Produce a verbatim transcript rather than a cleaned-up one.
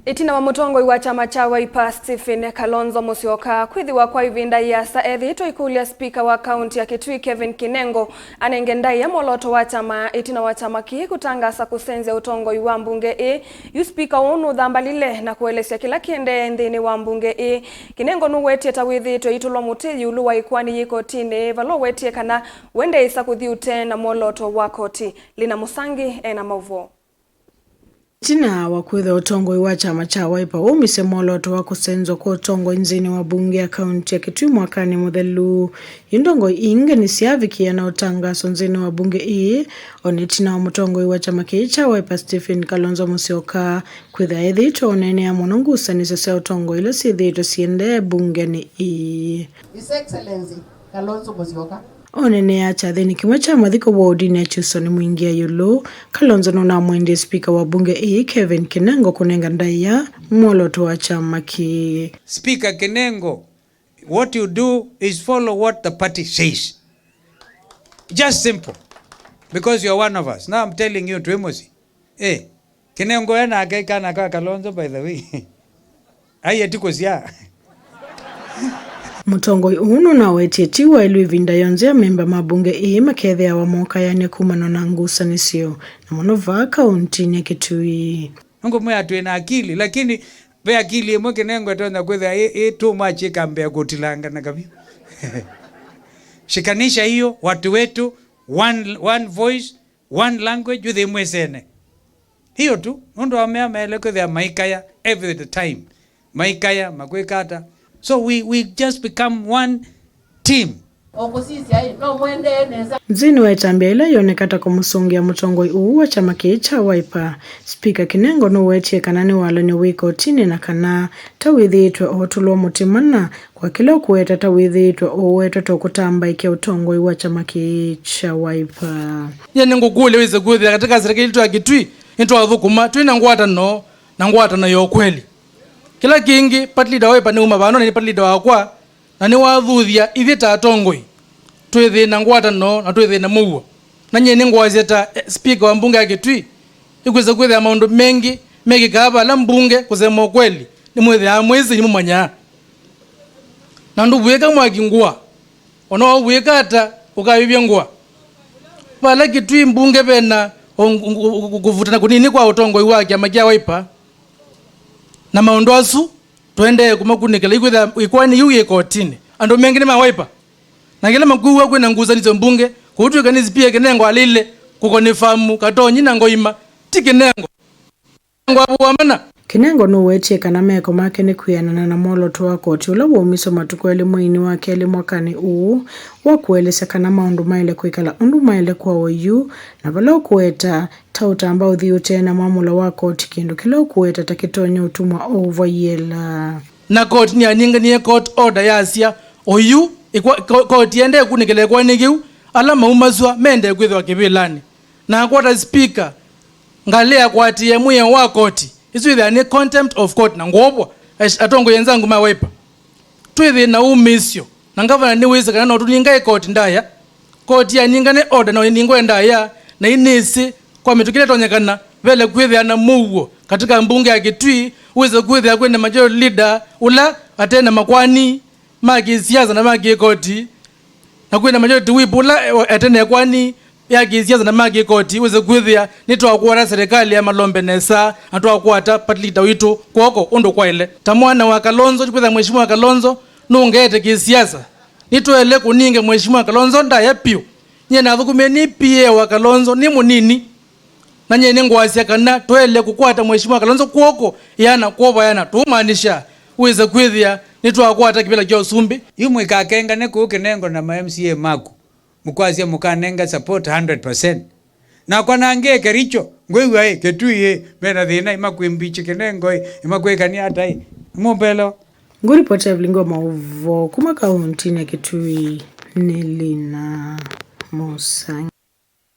Ĩtina wa mũtongoi wa kyama kya Wiper Stephen Kalonzo Musyoka kwĩthĩwa kwa ĩvinda yĩasa ethĩĩtwe aikũlya spika wa kaunti ya Kitui Kevin Kinengo anenge ndaĩa mwolooto wa kyama, ĩtina wa kyama kĩĩ kũtangaasa kũsenzya ũtongoi wa mbunge ĩĩ, yu spika ũũ nũthambalile na kũelesya kĩla kĩendee nthĩnĩ wa mbunge ĩĩ. Kinengo nũwetie ta wĩthĩĩtwe aitũlwa mũtĩ ĩũlũ wa ĩkoani yĩ kotinĩ, vala ũwetie kana we ndeĩsa kũthi ũtee na mwolooto wa koti. Lina Mũsangi ena maũvoo. Ĩtina wa kwĩthwa ũtongoi wa kyama kya Wiper waumisye mwolooto wa kũsenzwa kwa ũtongoi nthĩnĩ wa mbunge ya kaunti ya Kitui mwakanĩ mũthelu, yu ndongoi ingĩ nĩsyavikĩĩa na ũtangaso nthĩnĩ wa mbunge ĩĩ, o na ĩtina wa mũtongoi wa kyama kĩĩ kya Wiper Stephen Kalonzo Musyoka kwĩthwa ethĩĩtwe oneenea mũno ngusanĩsyo sya ũtongoi ila syĩthĩĩtwe syĩendee mbungenĩ ĩĩ. His Excellency Kalonzo Musyoka. Oneenea kyathĩnĩ kĩmwe kya mathiko wodinĩ ya Kyusoni Mwingĩ ya ĩũlũ, Kalonzo nũnamwendie spika wa mbunge ĩĩ Kevin Kinengo kũnenga ndaĩa mwolooto wa kyama kĩĩ. Speaker Kinengo, what you do is follow what the party says. Just simple. Because you are one of us. Now I'm telling you, twĩ mũsyĩ. Eh, Kinengo e nake kana ka Kalonzo, by the way. Aiye ti kũsyaa. Mũtongoi ũũ nũnawetie ti waĩlu ĩvinda yonthe amemba ma mbunge ĩĩ makethĩawa mokayany'a kumana na ngusanĩsyo, na mũno vaa kauntinĩ ya Kitui. Nũngũmwĩa twĩ na akili, lakini ve akili ĩmwe Kinengo ĩtonya kwĩthĩa ĩ, ĩ too much ĩkambĩa kũtilangana kavyũ. Shikanisha hiyo, watu wetu, one, one voice, one language, wĩthĩe mwĩsene. Hiyo tu, nũndũ amea maĩle kwĩthĩa maikaya every the time. Maikaya, makwĩka ata. So we, we just become one team. O kũsisya-ĩ, no mũendee nesa. Nthĩnĩ wa ĩtambya ĩla yoneka ta kũmũsũngĩa mũtongoi ũũ wa kyama kĩĩ kya Wiper, Spika Kinengo nũwetie kana nĩwalany'a wĩ kotinĩ na kana ta wĩthĩĩtwe ootũlwa mũtĩ mana kwa kĩla ũkũweta ta wĩthĩĩtwe ũũwetwa ta ũkũtambaĩkya ũtongoi wa kyama kĩĩ kya Wiper. Nyie nĩngũkũlya wĩse kwĩthĩa katĩ ka serikali yitũ ya Kitui nĩtwathũkũma twĩ na ngwatanĩo na ngwatanĩo ya ũkweli. Kĩla kĩngĩ, party leader wa Wiper nĩuma vano na nĩ party leader wakwa, na nĩwathuthya ithyĩ ta atongoi twĩthĩe na ngwatanĩo na twĩthĩe na mũuo. Na nyie nĩngwasya ta, eh, speaker wa mbunge ya Kitui, ĩkwĩsa kwĩthĩa maũndũ mengĩ mekĩkaa vala mbunge kũsema ũkweli, nĩmwĩthĩaa mwĩsĩ, nĩmũmanyaa. Na ndũvw'ĩka mwaki ngũa, o na waũvw'ĩka ata, ũkayũvya ngũa. Vala Kitui mbunge vena o, kũvutana kũnini kwa ũtongoi wa kyama kya Wiper, na maũndũ asu tũendee kũmakunĩkĩla, ikwĩthĩa ĩkoani yĩu yĩ kotinĩ. Andũ mengĩ nĩ ma Wiper. Na kĩla makwĩw'a kwĩna ngusanĩsyo mbunge, kũtw'ĩka nĩ spika Kinengo alĩile kũkonifamu Katonyi na Ngoima, ti Kinengo. Kinengo avũa mana. Kinengo nũwetie kana meko make nĩ kwĩanana na mwolooto wa koti ũla waumiswe matukũ elĩ mweinĩ wa kelĩ mwakanĩ ũũ wa kũelesya kana maũndũ maĩle kwĩkala ũndũ maĩle kwa oyu, na vala ũkũweta ta ũtamba ũthi ũtee na mwamũlo wa koti, kĩndũ kĩla ũkũweta ta kĩtonya ũtumwa ũũvwa iela. Na koti nĩyanenganie court order yasya, oyu, ĩkwa-, ko-, koti yendee kunĩkĩla ĩkoani kĩu, ala maumasw'a mendee kwĩthĩwa kĩvĩlanĩ. Nakwa ta speaker, ngalea kũatĩĩa mwĩao wa koti, ĩsu ĩthĩawa nĩ contempt of court na ngũvwa, ash-, atongoi enzangu ma Wiper. Twĩthĩe na umĩsyo, na ngavana nĩwĩsĩ kana no tũningae koti ndaĩa. Koti yaningane order no ĩningwe ndaĩa, na inĩsĩ kwa mĩtũkĩ ĩla ĩtonyekana, vele kwĩthĩa na mũuo katika mbunge ya Kitui, wĩse kwĩthĩa kwĩna majority leader ũla ate na makwani ma kĩsiasa na ma kĩkoti, na kwĩna majority whip ũla, eh, ate na ĩkwani ya kĩsiasa na ma kĩkoti, wĩse kwĩthĩa nĩtwakwata serikali ya malombe nesa, na twakwata party leader witũ kw'oko ũndũ kwaĩle. Ta mwana wa Kalonzo, kwĩthĩa Mheshimiwa Kalonzo nũngeete kĩsiasa, nĩtwaĩle kũninga Mheshimiwa Kalonzo ndaĩa piũ. Nyie nathũkũmie nĩ P A wa Kalonzo nĩ mũnini, na nyie nĩngwasya kana twaĩle kũkwata Mheshimiwa Kalonzo kw'oko, ĩana kw'ovo ĩana, tũũmaanisha wĩse kwĩthĩa nĩtwakwata kĩvĩla kya ũsumbĩ. Yu mũikakengane kũu Kinengo na ma M C A maku, mũkwasya mũkanenga support hundred percent. Nakwa nangĩe Kericho, ngwĩw'a ĩ, Kitui ĩ, mena thĩna, imakwĩmbichi Kinengo ĩ, imakwĩkania ata ĩ, mũmbelo. Ngũripoti ya vilingi wa maũvoo kuma kauntinĩ ya Kitui nĩ Lina Mũsangi.